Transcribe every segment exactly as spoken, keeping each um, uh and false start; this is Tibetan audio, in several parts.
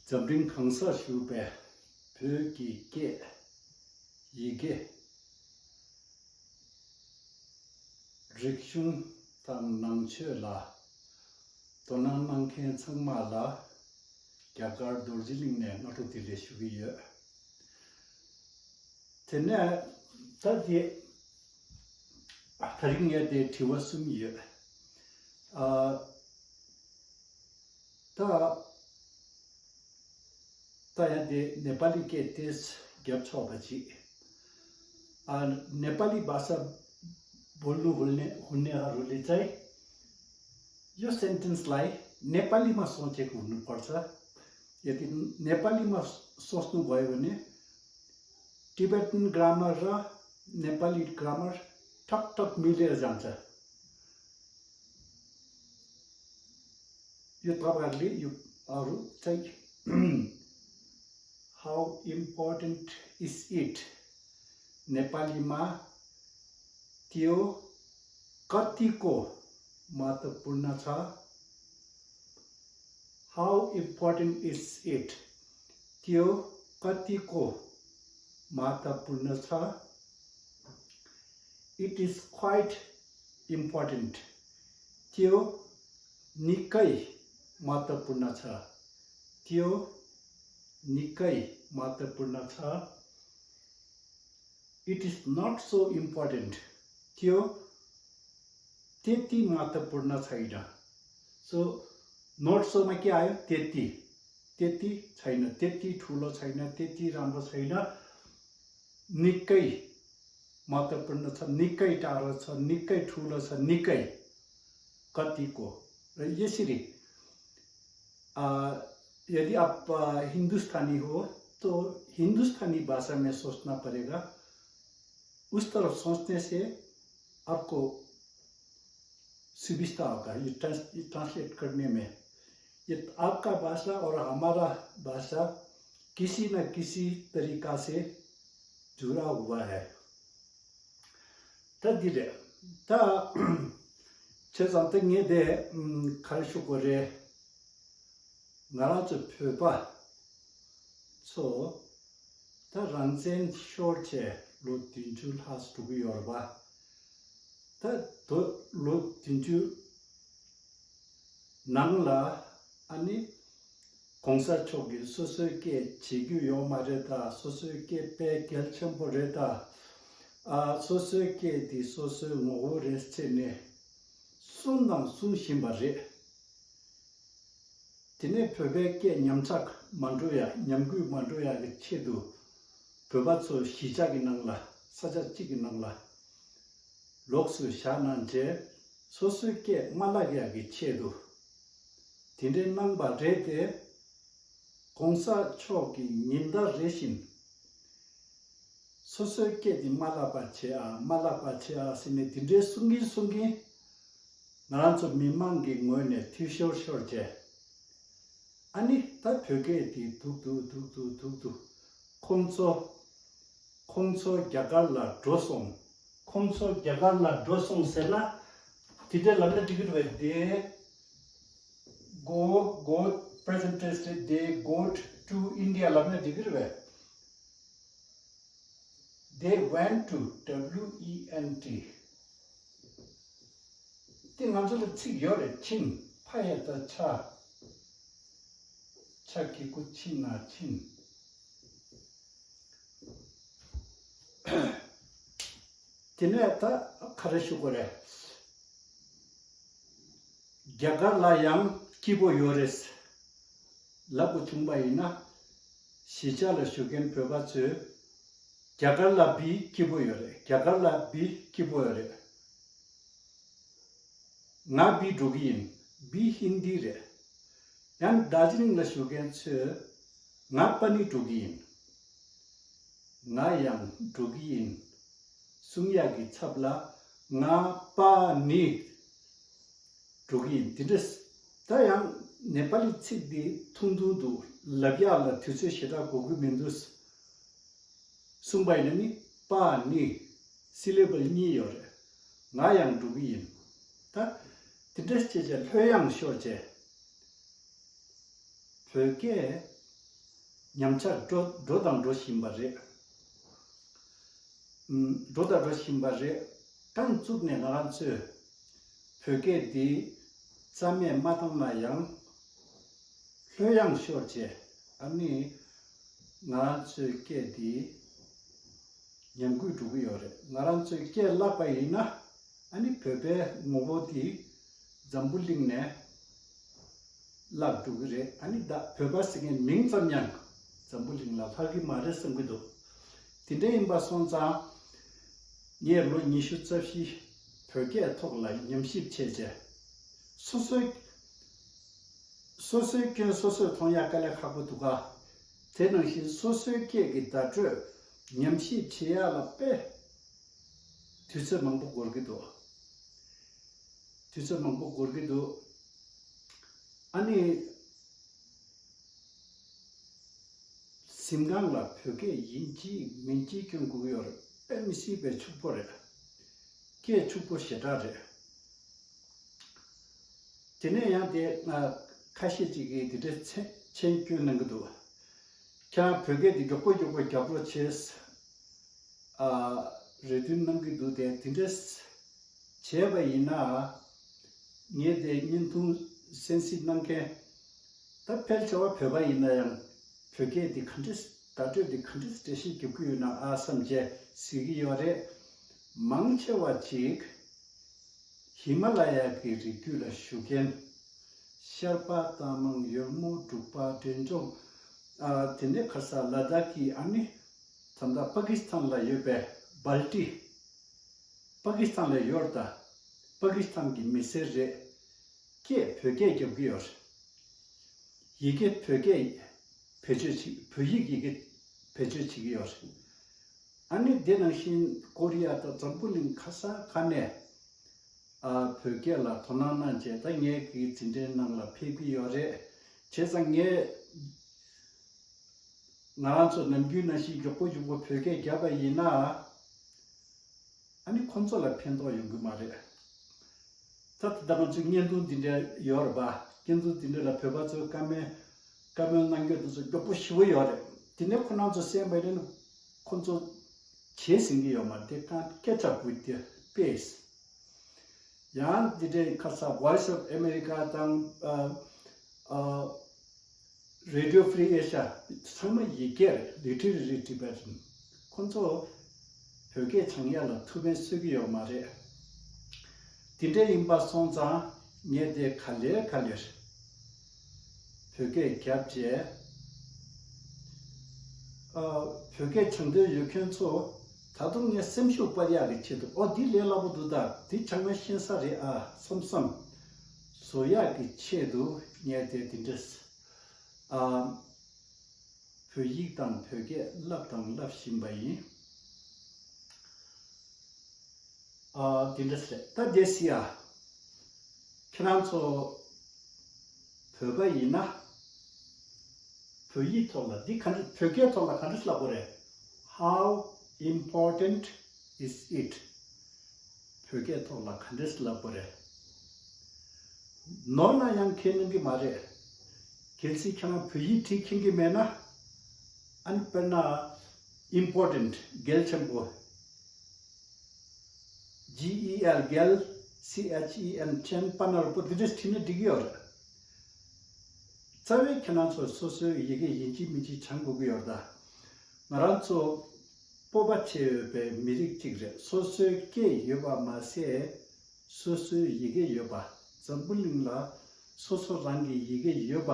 འཛམ་གླིང་གང་སར་བཞུགས་པའི་བོད་ཀྱི་སྐད། ཡི་གེ། རིག་གཞུང་དང་ནང་ཆོས་ལ་དོ་སྣང་གནང་མཁན་ཚང་མ་ལ་རྒྱ་གར་རྡོ་རྗེ་གླིང་ནས་སྔ་དྲོ་བདེ་ལེགས་ཞུ་གི་ཡོད། དེ་ནས་ད་དེ་ད་རིང་ངས་དེ་དྲི་བ་གསུམ་ཡོད། ཨ། ད། ད་ཡང་དེ་ནེ་པ་ལི་སྐད་དེ་རྒྱབ་ཆོག་པ་ཅིག་ཨ། नेपाली भाषा बोल्नु हुने हुनेहरूले चाहिँ यो सेन्टेन्सलाई नेपालीमा सोचेको हुनुपर्छ। यदि नेपालीमा सोच्नुभयो भने टिबेटन ग्रामर र नेपाली ग्रामर ठकठक मिलेर जान्छ। यो तपाईँहरूले यो अरू चाहिँ How important is it? नेपालीमा त्यो कतिको महत्त्वपूर्ण छ? How important is it? त्यो कतिको महत्त्वपूर्ण छ? It is quite important. त्यो निकै महत्त्वपूर्ण छ। त्यो निकै महत्त्वपूर्ण छ। It is not so important. त्यो त्यति महत्त्वपूर्ण छैन। So not so मा के आयो? त्यति। त्यति छैन, त्यति ठुलो छैन, त्यति राम्रो छैन। निकै महत्त्वपूर्ण छ, निकै टाढो छ, निकै ठुलो छ, निकै कतिको। र यसरी, आ, यदि आप, आ, हिंदुस्तानी हो, तो हिंदुस्तानी भाषा में सोचना पड़ेगा। उस तरफ सोचने से आपको सुविधा होगा ये ट्रांस-, ये ट्रांसलेट करने में। ये आपका भाषा और हमारा भाषा किसी न किसी तरीका से जुड़ा हुआ है। ད་འདི་རེད། ད་བྱས་ཙང་ད་ངས་དེ་ཨམ། ག་རེ་ཞུ་དགོས་རེད། ང་རང་ཚོ་བོད་པ་ཚོ་ད་རང་བཙན་ཤོར་བྱས་ལོ་བདུན་ཅུ་ལྷག་འགྲོ་གི་ཡོད་རེད་པ། ད་དོ་ལོ་བདུན་ཅུ་ནང་ལ་ཨ་ནི་གོང་ས་མཆོག་གིས་སོ་སོའི་སྐད་བྱེད་རྒྱུ་ཡོད་མ་རེད་ད། སོ་སོའི་སྐད་དཔེ་གལ་ཆེན་པོ་རེད་ད། ཨ། སོ་སོའི་སྐད་འདི་སོ་སོའི་ངོ་བོ་རེད་ཟེར་ནས་གསུངས་དང་གསུང་བཞིན་པ་རེད། དེ་ནས་བོད་པའི་སྐད་ཉམས་ཆག་མ་འགྲོ་ཡ། ཉམས་རྒུད་མ་འགྲོ་ཡ་གི་ཆེད་དུ་བོད་པ་ཚོ་གཞིས་ཆགས་ཀྱི་ནང་ལ། ས་ཆ་གཅིག་གི་ནང་ལ་ལོགས་སུ་བཞག་གནང་རྗེས་སོ་སོའི་སྐད་མ་བརླག་ཡ་གི་ཆེད་དུ་དེ་འདྲའི་གནང་བ་རེད་དེ། གོང་ས་མཆོག་གིས་ཉིན་ལྟར་རེ་བཞིན་སོ་སོའི་སྐད་འདི་མ་བརླག་པ་བྱེད་ཨ། མ་བརླག་པ་བྱེད་ཨ་ཟེར་ནས་དེ་འདྲའི་གསུང་གིན་གསུང་གིན། ང་རང་ཚོ་མི་མང་གི་ངོས་ནས་འཐུས་ཤོར་ཤོར་བྱས། ཨ་ནི་ད་བོད་སྐད་འདི་སྡུག་སྡུག་སྡུག་སྡུག་སྡུག་སྡུག་ཁོང་ཚོ་ཁོང་ཚོ་རྒྱ་གར་ལ་འགྲོ་སོང་། ཁོང་ཚོ་རྒྱ་གར་ལ་འགྲོ་སོང་ཟེར་ན་དེ་འདྲ་ལབ་ན་འགྲིག་གི་རེད་པས། དེ། Go, go, present tense, they got to India ལབ་ན་འགྲིག་གི་རེད་པས། They went to, W E N T. དེ་ང་ཚོ་ལ་ཚིག་ཡོད་རེད། ཕྱིན། ཕ་ཡ་བཏགས་ཕྱ། ཕྱ་གི་གུ་ཕྱི་ན་ཕྱིན། དེ་ནས་ད་ག་རེ་ཞུ་དགོས་རེད། རྒྱ་གར་ལ་ཡང་སྐྱིད་པོ་ཡོད་རེད་ལབ་དགོས་བྱུང་པ་ཡིན་ན། གཞིས་ཆགས་ལ་བཞུགས་མཁན་བོད་པ་ཚོས་རྒྱ་གར་ལ་བི་སྐྱིད་པོ་ཡོད་རེད། རྒྱ་གར་ལ་བི་སྐྱིད་པོ་ཡོད་རེད། ང་བི་འགྲོ་གི་ཡིན། བི་ཧིན་དི་རེད། ཡང་རྡོ་རྗེ་གླིང་ལ་བཞུགས་མཁན་ཚོས་ང་པ་ནི་འགྲོ་གི་ཡིན། ང་ཡང་འགྲོ་གི་ཡིན་གསུང་ཡག་གི་ཚབ་ལ་ང་པ་ནི་འགྲོ་གི་ཡིན། དེ་འདྲ། ད་ཡང་ནེ་པ་ལི་ཚིག་འདི་ཐུང་ཐུང་དུ་ལབ་ཡག་ལ་དུས་ཚོད་ཞེ་དྲག་འགོར་གི་མི་འདུག་གསུངས་པ་ཡིན་ན་ནི་པ་ནི་སི་ལེ་བལ་གཉིས་ཡོད་རེད། ང་ཡང་འགྲོ་གི་ཡིན། ད་དེ་འདྲ་བྱས་བྱས་ལྷོད་ཡངས་ཤོར་བྱས། བོད་སྐད་ ཉམས་ཆག་འགྲོ་འགྲོ་དང་འགྲོ་བཞིན་པ་རེད། ཨུམ། འགྲོ་དང་འགྲོ་བཞིན་པ་རེད། རྐང་བཙུགས་ནས་ང་རང་ཚོས་བོད་སྐད་འདི་རྩ་མེད་མ་བཏང་ན་ཡང་། ལྷོད་ཡངས་ཤོར་བྱས། ཨ་ནི་ང་རང་ཚོའི་སྐད་འདི་ཉམས་རྒུད་འགྲོ་གི་ཡོད་རེད། ང་རང་ཚོའི་སྐད་བརླག་པ་ཡིན་ན། ཨ་ནི་བོད་པའི་ངོ་བོ་འདི་འཛམ་བུ་གླིང་ནས་བརླག་འགྲོ་གི་རེད། ཨ་ནི་ད་བོད་པ་ཟེར་མཁན་མིང་ཙམ་ཡང་འཛམ་བུ་གླིང་ལ་ལྷག་གི་མ་རེད་བསམ་གྱི་འདུག་དེ་འདྲ་ཡིན་པ་སོང་ཙང་། ངས་ལོ་ཉི་ཤུ་རྩ་བཞི་བོད་སྐད་ཐོག་ལ་ཉམས་ཞིབ་བྱས་རྗེས། སོ་སོའི་སོ་སོའི་སྐྱོན་སོ་སོས་མཐོང་ཡག་དཀའ་ལས་ཁག་པོ་འདུག་ག་དེ་ནང་བཞིན་སོ་སོའི་སྐད་ཀྱི་བརྡ་སྤྲོད་ཉམས་ཞིབ་བྱེད་ཡག་ལ་དཔེ་དུས་ཚོད་མང་པོ་འགོར་གྱི་འདུག་དུས་ཚོད་མང་པོ་འགོར་གྱི་འདུག་ཨ་ནི། གཟིམ་ཁང་ལ་བོད་སྐད་ཡིན་གཅིག་མིན་གཅིག་སྐྱོན་དགོས་ཀྱི་ཡོད་རེད། དཔེ་མི་སྲིད་པའི་ཕྱུག་པོ་རེད། སྐད་ཕྱུག་པོ་ཞེ་དྲག་རེད། དེ་ནས་ཡང་དེ་ང་ཁ་ཤས་ཅིག་གིས་དེ་འདྲའི་མཚན་མཚན་སྐྱོན་གནང་གི་འདུག་ཁྱེད་རང་བོད་སྐད་དེ་མགྱོགས་པོ་མགྱོགས་པོ་རྒྱག་རོགས་བྱེད། ཨ། རེ་འདུན་གནང་གི་འདུག་སྟེ། དེ་འདྲ་བྱས་པ་ཡིན་ན། ངས་དེ་བརྙན་ཐུང་གསན་གཟིགས་གནང་མཁན། ད་ཕལ་ཆེ་བ་བོད་པ་ཡིན་ན་ཡང་། བོད་སྐད་འདི་ག་འདྲ། བརྡ་སྤྲོད་འདི་ག་འདྲ་འགྲེལ་བཤད་རྒྱབ་ཀྱི་ཡོད་ན་ཨ་བསམ་བྱས་གཟིགས་ཀྱི་ཡོད་རེད། མང་ཆེ་བ་ཅིག་ཧི་མ་ལ་ཡ་གི་རི་རྒྱུད་ལ་བཞུགས་མཁན། ཤར་པ་རྟ་མང་། ཡོལ་མོ་འབྲུག་པ། འབྲས་ལྗོངས། ཨ། དེ་ནས་ཁ་ས་ལ་དྭགས་ཀྱི། ཨ་ནི་ད་ལྟ་པ་ཀི་སི་ཐན་ལ་ཡོད་པའི་སྦལ་ཏི། པ་ཀི་སི་ཐན་ལ་ཡོད་རེད་ད། པ་ཀི་སི་ཐན་གྱི་མི་སེར་རེད། སྐད་བོད་སྐད་རྒྱབ་ཀྱི་ཡོད་རེད། ཡི་གེ་བོད་སྐད་བེད་སྤྱོད་བྱེད། བོད་ཡིག་ཡི་གེ་བེད་སྤྱོད་བྱེད་ཀྱི་ཡོད་རེད། ཨ་ནི་དེ་ནང་བཞིན་ཀོ་རི་ཡ་དང་འཛམ་བུ་གླིང་ག་ས་ག་ནས། ཨ། བོད་སྐད་ལ་དོ་སྣང་གནང་བྱས་ད་ངའི་གི་འཛིན་གྲྭའི་ནང་ལ་ཕེབས་ཀྱི་ཡོད་རེད། བྱས་ཙང་ངས། ང་རང་ཚོ་ནམ་རྒྱུན་ནང་བཞིན་མགྱོགས་པོ་མགྱོགས་པོ་བོད་སྐད་བརྒྱབ་པ་ཡིན་ན། ཨ་ནི་ཁོང་ཚོ་ལ་ཕན་ཐོགས་ཡོང་གི་མ་རེད། ད་ད་ལྟ་ང་ཚོའི་བརྙན་ཐུང་འདི་འདྲ་ཡོད་རེད་པ། བརྙན་ཐུང་འདི་འདྲ་ལ་བོད་པ་ཚོས་བཀའ་མོལ་བཀའ་མོལ་གནང་རྒྱུ་དེ་ཚོ་མགྱོགས་པོ་ཞེ་པོ་ཡོད་རེད། དེ་ནས་ཁོ་རང་ཚོ་གསན་པ་ཡིན་ན་ཁོང་ཚོ་བྱས་ཟིན་གྱི་ཡོད་མ་རེད། དེ་གང་catch up with the pace། ཡང་འདི་འདྲའི་ཁ་ས་Voice of America དང་། ཨ། ཨ། Radio Free Asia ཚང་མ་ཡི་གེ་རེད། Literary Tibetan། ཁོང་ཚོ་བོད་སྐད་སྦྱང་ཡག་ལ་ཐུགས་ཕན་གསོས་ཀྱི་ཡོད་མ་རེད། དེ་འདྲ་ཡིན་པ་སོང་ཙང་ངས་དེ་ག་ལེར་ག་ལེར་བོད་སྐད་བརྒྱབ་རྗེས། ཨ། བོད་སྐད་སྦྱང་འདོད་ཡོད་མཁན་ཚོ་ད་དུང་ངས་སེམས་ཤུགས་སྤར་ཡག་གི་ཆེད་དུ། ཨོ། འདི་ལས་སླ་པོ་འདུག་ད། འདི་སྦྱང་ན་ཤེས་ས་རེད་ཨ་བསམ་བསམ་བཟོ་ཡག་གི་ཆེད་དུ་ངས་དེ་འདི་འདྲས། ཨ། བོད་ཡིག་དང་བོད་སྐད་བསླབ་དང་བསླབ་བཞིན་པ་ཡིན། ཨ། འདི་འདྲ་ཟེར། ད་དེ་སི་ཡ། ཁྱེད་རང་ཚོ་བོད་པ་ཡིན་ན། བོད་ཡིག་ཐོག་ལ་འདི་ག་འདྲ། བོད་སྐད་ཐོག་ལ་ག་འདྲ་ལབ་དགོས་རེད། How important is it? བོད་སྐད་ཐོག་ལ་ག་འདྲས་ལབ་དགོས་རེད། ནོར་ན་ཡང་ཁས་ལེན་གྱི་མ་རེད། གལ་སྲིད་ཁྱེད་རང་བོད་ཡིག་བྲིས་མཁྱེན་གྱི་མེད་ན། ཨ་ནི་དཔེར་ན། important གལ་ཆེན་པོ། G E L གལ། C H E N ཆེན། པ་ན་རོ་པོ། འདི་འདྲས་བྲིས་ན་འགྲིག་གི་ཡོད་རེད། རྩ་བའི་ཁྱེད་རང་ཚོ་སོ་སོའི་ཡི་གེ་ཡིན་གཅིག་མིན་གཅིག་སྦྱང་དགོས་ཀྱི་ཡོད་རེད་ད། ང་རང་ཚོ་སྤོབས་པ་བྱེད་འོས་པའི་མི་རིགས་གཅིག་རེད། སོ་སོའི་སྐད་ཡོད་པ་མ་ཟད། སོ་སོའི་ཡི་གེ་ཡོད་པ། འཛམ་བུ་གླིང་ལ་སོ་སོ་རང་གི་ཡི་གེ་ཡོད་པ་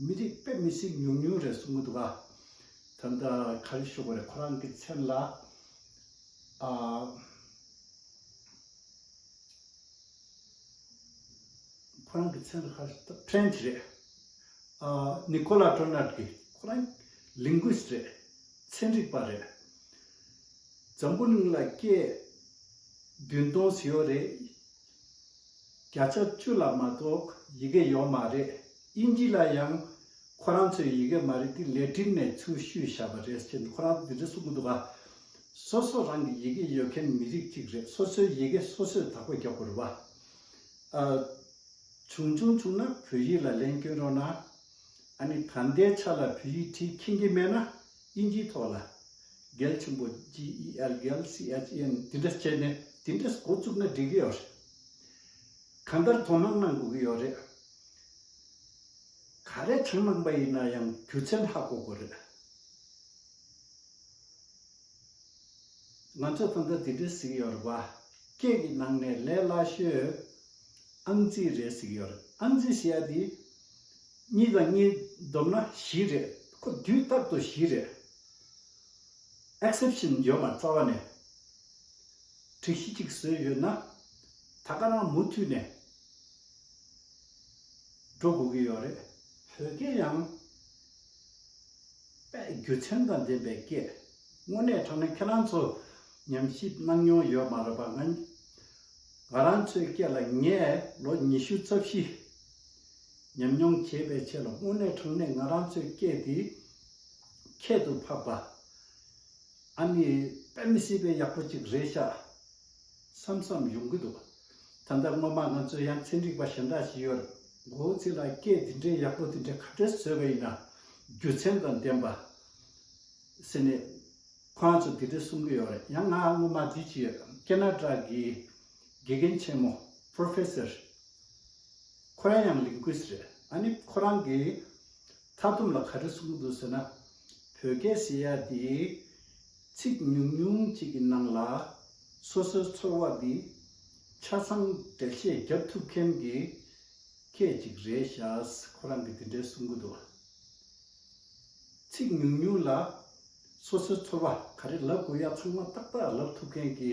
མི་རིགས་དཔེ་མི་སྲིད་ཉུང་ཉུང་རེད་གསུང་གི་འདུག་ག་ད་ལྟ་ག་རེ་ཞུ་དགོས་རེད། ཁོ་རང་གི་མཚན་ལ། ཨ། ཁོ་རང་གི་མཚན་ལ་ག་རེ། ཕྲན་ཅི་རེད། ཨ། ནི་ཀོ་ལ་ཀྲོ་ནར་གི། ཁོ་རང་ལིང་གུ་སི་རེད། ཚན་རིག་པ་རེད། འཛམ་བུ་གླིང་ལ་སྐད་བདུན་སྟོང་ཟིན་ཡོད་རེད། བརྒྱ་ཆ་བཅུ་ལ་མ་གཏོགས་ཡི་གེ་ཡོད་མ་རེད། དབྱིན་ཇི་ལ་ཡང་ཁོ་རང་ཚོའི་ཡི་གེ་མ་རེད། དེ་ལེ་ཏིན་ནས་ཚུར་བཤུས་བཞག་པ་རེད་ཅེས་ཁོ་རང་འདི་འདྲ་གསུང་གི་འདུག་ག་སོ་སོ་རང་གི་ཡི་གེ་ཡོད་མཁན་མི་རིགས་གཅིག་རེད། སོ་སོའི་ཡི་གེ་སོ་སོས་བདག་པོ་རྒྱག་དགོས་རེད་པ། ཨ། བྱུང་བྱུང་བྱུང་ན་བོད་ཡིག་ལ་ལན་སྐྱོན་རོགས་གནང་། ཨ་ནི་ད་ལྟའི་ཆ་ལ་བོད་ཡིག་བྲིས་མཁྱེན་གྱི་མེད་ན་དབྱིན་ཇིའི་ཐོག་ལ་རྒྱལ་ཆེན་པོ་G E L རྒྱལ་C H E N དེ་འདྲ་བྱས་ནས་དེ་འདྲ་འགོ་བཙུགས་ན་འགྲིག་གི་ཡོད་རེད། གང་ལྟར་དོ་སྣང་གནང་དགོས་ཀྱི་ཡོད་རེད། ག་རེ་བྱུང་གནང་པ་ཡིན་ན་ཡང་རྒྱུ་མཚན་ཧ་གོ་དགོས་རེད། ང་ཚོས་ད་ལྟ་འདི་འདྲ་ཟེར་གྱི་ཡོད་རེད་པ། སྐད་ཀྱི་ནང་ནས་ལས་སླ་ཤོས་ཨང་རྩིས་རེད་ཟེར་གྱི་ཡོད་རེད། ཨང་རྩིས་ཟེར་ཡ་དེ་གཉིས་དང་གཉིས་བསྡོམས་ན་བཞི་རེད། ཁོ་དུས་རྟག་ཏུ་བཞི་རེད། ཨེག་སེབ་ཤན་ཡོད་མ་རྩ་བ་ནས། སྒྲིག་གཞི་གཅིག་བཟོས་ཡོད་ན་ད་ག་རང་མུ་མཐུད་ནས་འགྲོ་དགོས་ཀྱི་ཡོད་རེད། བོད་སྐད་ཡང་དཔེ་རྒྱུ་མཚན་དང་ལྡན་པའི་སྐད། དངོས་གནས་དྲང་གནས་ཁྱེད་རང་ཚོ་ཉམས་ཞིབ་གནང་མྱོང་ཡོད་མ་རེད་པ། ང་ང་རང་ཚོའི་སྐད་ལ་ངས་ལོ་ཉི་ཤུ་རྩ་བཞི་ཉམས་མྱོང་བྱས་པའི་ཆེད་ལ་དངོས་གནས་དྲང་གནས་ང་རང་ཚོའི་སྐད་འདི་ཁྱད་དུ་འཕགས་པ། ཨ་ནི་དཔེ་མི་སྲིད་པའི་ཡག་པོ་ཅིག་རེད་ཤག་བསམ་བསམ་ཡོང་གི་འདུག་ད་ལྟ་སྔོན་མ་ང་ཚོ་ཡང་ཚན་རིག་པ་གཞན་དག་ཞིག་ཡོད་རེད། མགོ་བོ་ཚིག་ལ་སྐད་འདི་འདྲའི་ཡག་པོ་འདི་འདྲའི་ག་འདྲས་བཟོས་པ་ཡིན་ན་རྒྱུ་མཚན་དང་ལྡན་པ་ཟེར་ནས་ཁོ་རང་ཚོ་འདི་འདྲས་གསུང་གི་ཡོད་རེད། ཡང་ང་སྔོན་མ་འདི་ཅི་ཡོད། ཁེ་ན་ཌ་གི་དགེ་རྒན་ཆེན་མོ་པྲོ་ཕེ་སར། ཁོ་རང་ཡང་ལིང་གུ་སི་རེད། ཨ་ནི་ཁོ་རང་གིས་མཐའ་སྡོམ་ལ་ག་རེ་གསུང་གི་འདུག་ཟེར་ན། བོད་སྐད་ཟེར་ཡ་དེ་ཚིག་ཉུང་ཉུང་ཅིག་གི་ནང་ལ་སོ་སོའི་ཚོར་བ་འདི་ཆ་ཚང་འགྲེལ་བཤད་རྒྱབ་ཐུབ་མཁན་གྱི་སྐད་ཅིག་རེད་ཤག་ཁོ་རང་གིས་དེ་འདྲའི་གསུང་གི་འདུག་ཚིག་ཉུང་ཉུང་ལ་སོ་སོའི་ཚོར་བ་ག་རེ་ལབ་དགོས་ཡ་ཚང་མ་ཏག་ཏག་ལབ་ཐུབ་མཁན་གྱི་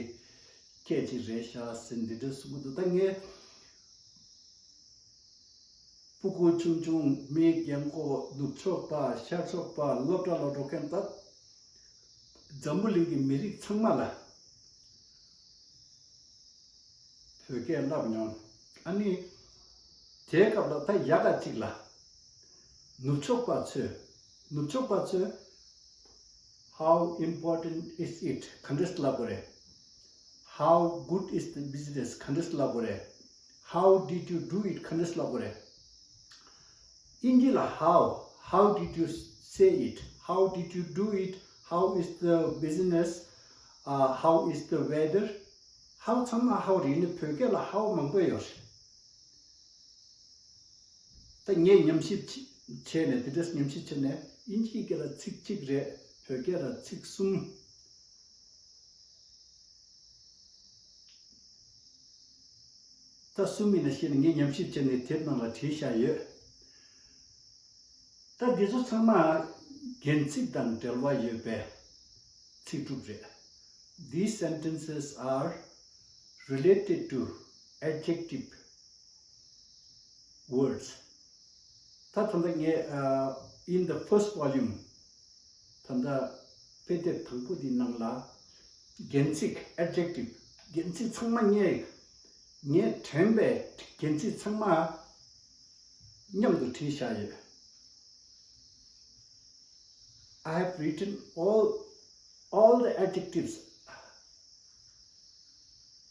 སྐད་ཅིག་རེད་ཤག་ཟེར་འདི་འདྲའི་གསུང་གི་འདུག་ད་ངས་སྤུ་གུ་ཆུང་ཆུང་མིའི་རྒན་གོག་ནུབ་ཕྱོགས་པ་ཤར་ཕྱོགས་པ་སློབ་གྲྭ་ལ་འགྲོ་མཁན་ད་འཛམ་བུ་གླིང་གི་མི་རིགས་ཚང་མ་ལ་བོད་སྐད་བསླབ་མྱོང་། ཨ་ནི་དེའི་སྐབས་ལ་ད་ཡག་ག་ཅིག་ལ་ནུབ་ཕྱོགས་པ་ཚོས་ནུབ་ཕྱོགས་པ་ཚོས། How important is it? ག་འདྲས་ལབ་དགོས་རེད། How good is the business? ག་འདྲས་ལབ་དགོས་རེད། How did you do it? ག་འདྲས་ལབ་དགོས་རེད། དབྱིན་ཇི་ལ་how? How did you say it? How did you do it? How is the business? Uh, how is the weather? How ཚང་མ་how རེད། ཡིན་ནའི་བོད་སྐད་ལ་how མང་པོ་ཡོད་རེད། ད་ངས་ཉམས་ཞིབ་བྱས་ནས་དེ་འདྲས་ཉམས་ཞིབ་བྱས་ནས་དབྱིན་ཇིའི་སྐད་ལ་ཚིག་གཅིག་རེད། བོད་སྐད་ལ་ཚིག་གསུམ། ད་གསུམ་ཡིན་ན་ཤེས་ནས་ངས་ཉམས་ཞིབ་བྱས་ནས་དེབ་ནང་ལ་བྲིས་བཞག་ཡོད། ད་འདི་ཚོ་ཚང་མ་རྒྱན་ཚིག་དང་འབྲེལ་བ་ཡོད་པའི་ཚིག་གྲུབ་རེད། These sentences are related to adjective words. ད་ད་ལྟ་ངས་ཨ། in the first volume ད་ལྟ་དཔེ་དེབ་དང་པོ་འདིའི་ནང་ལ་རྒྱན་ཚིག adjective རྒྱན་ཚིག་ཚང་མ་ངས་ངས་དྲན་པའི་རྒྱན་ཚིག་ཚང་མ་མཉམ་དུ་བྲིས་བཞག་ཡོད། I have written all all the adjectives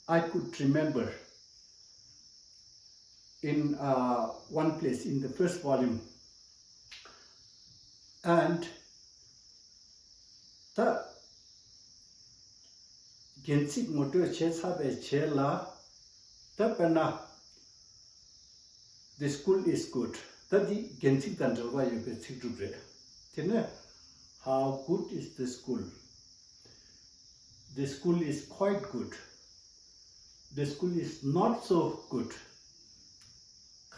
I could remember in uh, one place in the first volume. And ད་རྒྱན་ཚིག་ངོ་སྤྲོད་བྱས་ཚར་བའི་རྗེས་ལ་ད་དཔེར་ན། The school is good. ད་འདི་རྒྱན་ཚིག་དང་འབྲེལ་བ་ཡོད་པའི་ཚིག་གྲུབ་རེད། དེ་ནས། How good is the school? The school is quite good. The school is not so good.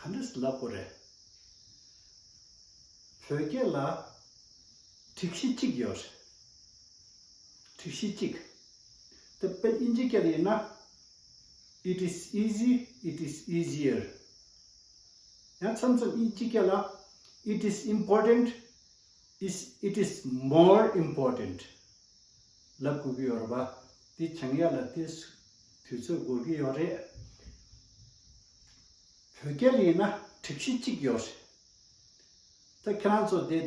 ག་འདྲས་ལབ་དགོས་རེད། བོད་སྐད་ལ་སྒྲིག་གཞི་གཅིག་ཡོད་རེད། སྒྲིག་གཞི་གཅིག་དེ་དཔེ་དབྱིན་ཇི་སྐད་ལ་ཡིན་ན། It is easy, it is easier. ཡང་མཚམས་མཚམས་དབྱིན་ཇི་སྐད་ལ། It is important, is it is more important. ལབ་དགོས་ཀྱི་ཡོད་རེད་པ། དེ་སྦྱང་ཡ་ལ་དེ་དུས་ཚོད་འགོར་གྱི་ཡོད་རེད། བོད་སྐད་ལ་ཡིན་ན་སྒྲིག་གཞི་གཅིག་ཡོད་རེད། ད་ཁྱེད་རང་ཚོ་དེ་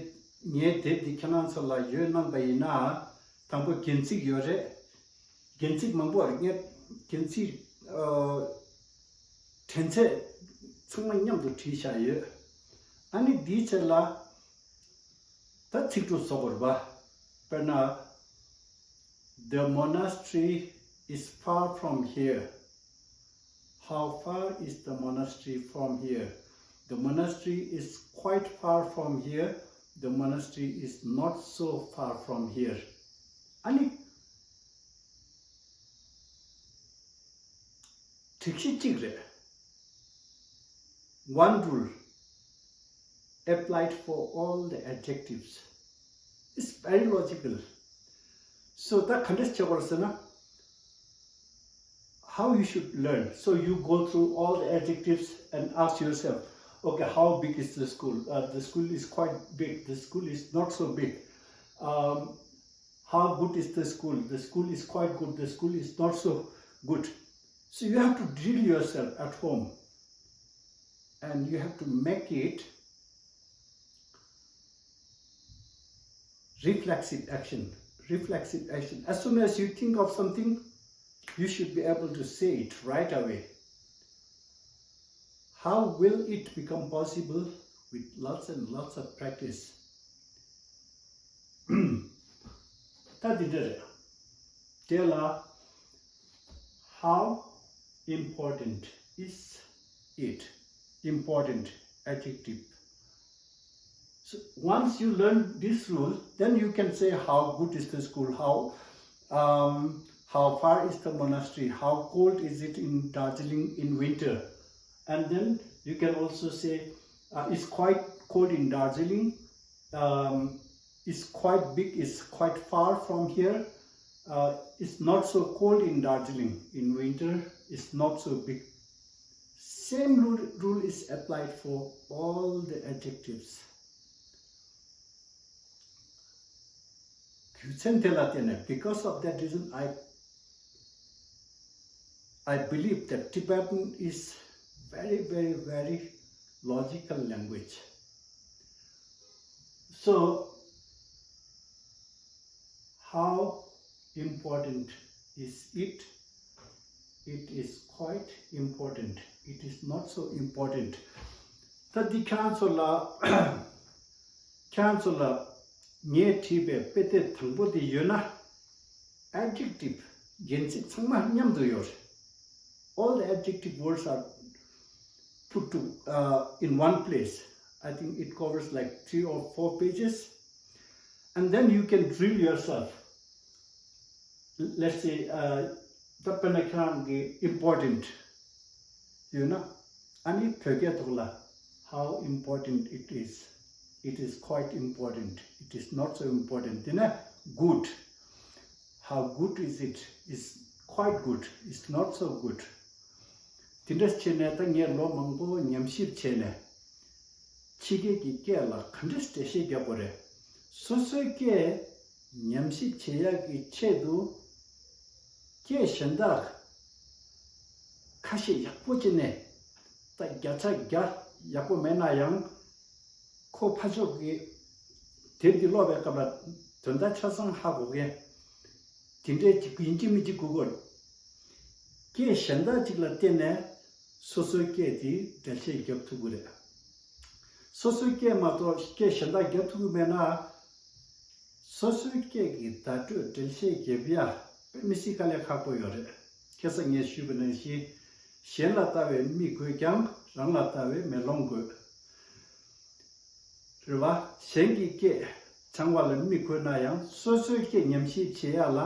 ངའི་དེབ་འདི་ཁྱེད་རང་ཚོ་ལ་ཡོད་གནང་པ་ཡིན་ན། དང་པོ་རྒྱན་ཚིག་ཡོད་རེད། རྒྱན་ཚིག་མང་པོ་རེད། ངས་རྒྱན་ཚིག་ཨ། དྲན་ཚད་ཚང་མ་མཉམ་དུ་བྲིས་བཞག་ཡོད། ཨ་ནི་འདིའི་ཆེད་ལ་ ད་ཚིག་གྲུབ་བཟོ་དགོས་རེད་པ། དཔེར་ན། The monastery is far from here. How far is the monastery from here? The monastery is quite far from here. The monastery is not so far from here. ཨ་ནི། སྒྲིག་གཞི་གཅིག་རེད། One rule applied for all the adjectives. It's very logical. So ད་ག་འདྲས་བྱེད་དགོས་ཟེར་ན། How you should learn. So you go through all the adjectives and ask yourself, okay, how big is the school? Uh, the school is quite big. The school is not so big. Um, how good is the school? The school is quite good. The school is not so good. So you have to drill yourself at home and you have to make it reflexive action. Reflexive action. As soon as you think of something, you should be able to say it right away. How will it become possible? With lots and lots of practice. ད་འདི་འདྲ་རེད། དེ་ལ། How important is it? Important adjective. So once you learn this rule, then you can say how good is the school, how um, how far is the monastery, how cold is it in Darjeeling in winter, and then you can also say uh, it's quite cold in Darjeeling, um, it's quite big, it's quite far from here. Uh, it's not so cold in Darjeeling in winter, it's not so big. Same rule, rule is applied for all the adjectives. རྒྱུ་མཚན་དེ་ལ་བརྟེན་ནས། Because of that reason, I, I believe that Tibetan is very, very, very logical language. So, how important is it? It is quite important. It is not so important. ད་འདི་ཁྱེད་རང་ཚོ་ལ། ཁྱེད་རང་ཚོ་ལ་ངས་བྲིས་པའི་དཔེ་དེབ་དང་པོ་དེ་ཡོད་ན། Adjective རྒྱན་ཚིག་ཚང་མ་མཉམ་དུ་ཡོད་རེད། All the adjective words are put to uh, in one place. I think it covers like three or four pages. And then you can drill yourself. Let's say, uh, ད་དཔེར་ན་ཁྱེད་རང་གི་important ཡོད་ན། ཨ་ནི་བོད་སྐད་ཐོག་ལ། How important it is. It is quite important. It is not so important. དེ་ནས་good. How good is it? It's quite good. It's not so good. དེ་འདྲ་བྱས་ནས་ད་ངས་ལོ་མང་པོ་ཉམས་ཞིབ་བྱས་ནས། ཕྱི་རྒྱལ་གྱི་སྐད་ལ་ག་འདྲས་འགྲེལ་བཤད་རྒྱག་དགོས་རེད། སོ་སོའི་སྐད་ཉམས་ཞིབ་བྱེད་ཡག་གི་ཆེད་དུ། སྐད་གཞན་དག་ཁ་ཤས་ཡག་པོ་བྱས་ནས། ད་བརྒྱ་ཆ་བརྒྱ་ཡག་པོ་མེད་ན་ཡང་། ཁོ་ཕར་ཕྱོགས་ཀྱི་དེབ་འདི་ཀློག་པའི་སྐབས་ལ་དོན་དག་ཆ་ཚང་ཧ་གོ་མཁན། དེ་འདྲའི་ཅིག་ཡིན་གཅིག་མིན་གཅིག་དགོས་ཀྱི་ཡོད། སྐད་གཞན་དག་ཅིག་ལ་བརྟེན་ནས་སོ་སོའི་སྐད་དེ་འགྲེལ་བཤད་རྒྱབ་ཐུབ་ཀྱི་རེད། སོ་སོའི་སྐད་མ་གཏོགས་སྐད་གཞན་དག་རྒྱབ་ཐུབ་ཀྱི་མེད་ན། སོ་སོའི་སྐད་ཀྱི་བརྡ་སྤྲོད་འགྲེལ་བཤད་རྒྱབ་ཡ་དཔེ་མི་སྲིད་དཀའ་ལས་ཁག་པོ་ཡོད་རེད། ཁ་སང་ངས་ཞུས་པ་ནང་བཞིན། གཞན་ལ་ལྟ་བའི་མིག་དགོས་ཀྱང་རང་ལ་ལྟ་བའི་མེ་ལོང་དགོས། རེད་བ། གཞན་གྱི་སྐད་སྦྱང་བ་ལ་མིག་དགོས་ན་ཡང་སོ་སོའི་སྐད་ཉམས་ཞིབ་བྱེད་ཡ་ལ་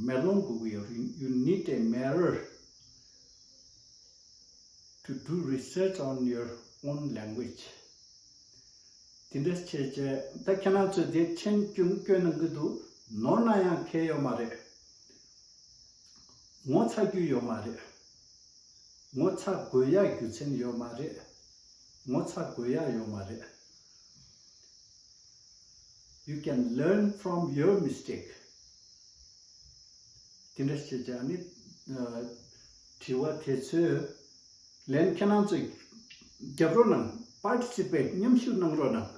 མེ་ལོང་དགོས་ཀྱི་ཡོད་རེད། You need a mirror to do research on your own language. དེ་འདྲ་བྱས་བྱས་ད་ཁྱེད་རང་ཚོས་དེ་མཆན་སྐྱོན་སྐྱོན་གནང་གི་འདུག་ནོར་ན་ཡང་ཁྱད་ཡོད་མ་རེད། ངོ་ཚ་རྒྱུ་ཡོད་མ་རེད། ངོ་ཚ་དགོས་ཡ་རྒྱུ་མཚན་ཡོད་མ་རེད། ངོ་ཚ་དགོས་ཡ་ཡོད་མ་རེད། You can learn from your mistake. དེ་འདྲ་བྱས་ཀྱང་ནི། དྲི་བ་དེ་ཚོའི་ལན་ཁྱེད་རང་ཚོས་རྒྱབ་རོགས་གནང་། Participate མཉམ་ཞུགས་གནང་རོགས་གནང་།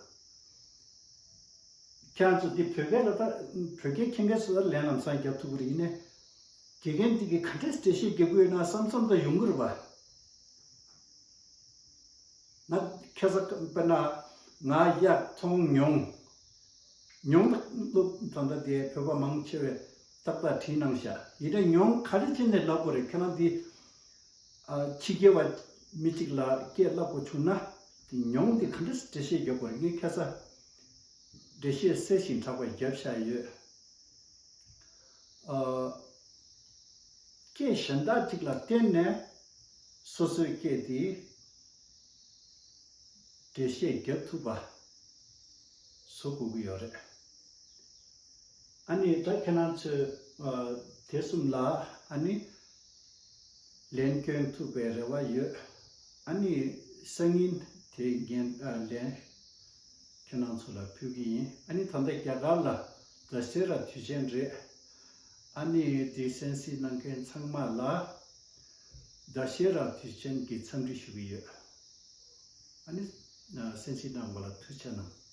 ཁྱེད་རང་ཚོ་འདི་བོད་སྐད་ལ་ད་བོད་སྐད་མཁྱེན་མཁན་ཚོ་ལ་ལན་ལམ་སང་རྒྱབ་ཐུབ་ཀྱི་རེད། ཡིན་ནའི་དགེ་རྒན་འདི་གིས་ག་འདྲས་འགྲེལ་བཤད་རྒྱག་གི་ཡོད་ན་བསམ་བསམ་ད་ཡོང་གི་རེད་པ། ང་ཁ་སང་དཔེར་ན་ང་གཡག་མཐོང་མྱོང་། མྱོང་རྟགས་སློབ་ད་ལྟ་དེ་བོད་པ་མང་ཆེ་བས་ཏག་ཏག་བྲིས་གནང་ཤག་ཡིན་ན་མྱོང་ག་རེ་བྱས་ནས་ལབ་དགོས་རེད། ཁྱེད་རང་འདི་ཨ་ཕྱི་རྒྱལ་བ་མི་གཅིག་ལ་སྐད་བསླབ་དགོས་བྱུང་ན་དེ་མྱོང་དེ་ག་འདྲ་འགྲེལ་བཤད་རྒྱབ་དགོས་རེད། ངས་ཁ་སང་འགྲེལ་བཤད་གསལ་ཞིང་དྲག་པ་རྒྱབ་བཞག་ཡོད། ཨ། སྐད་གཞན་དག་ཅིག་ལ་བརྟེན་ནས་སོ་སོའི་སྐད་དེ་འགྲེལ་བཤད་རྒྱབ་ཐུབ་པ་བཟོ་དགོས་ཀྱི་ཡོད་རེད། ཨ་ནི་ད་ཁྱེད་རང་ཚོས་ཨ་དེ་གསུམ་ལ་ཨ་ནི་ལན་སྐྱོན་ཐུབ་པའི་རེ་བ་ཡོད། ཨ་ནི་སང་ཉིན་དེ་འགན་ཨ་ལན་ཁྱེད་རང་ཚོ་ལ་ཕུལ་གྱི་ཡིན། ཨ་ནི་ད་ལྟ་རྒྱ་གར་ལ་ད་ཤེ་ར་དུས་ཆེན་རེད། ཨ་ནི་དེ་གསན་གཟིགས་གནང་མཁན་ཚང་མ་ལ་ད་ཤེ་ར་དུས་ཆེན་གྱི་འཚམས་འདྲི་ཞུ་གི་ཡོད། ཨ་ནི་གསན་གཟིགས་གནང་བ་ལ་ཐུགས་རྗེ་གནང་།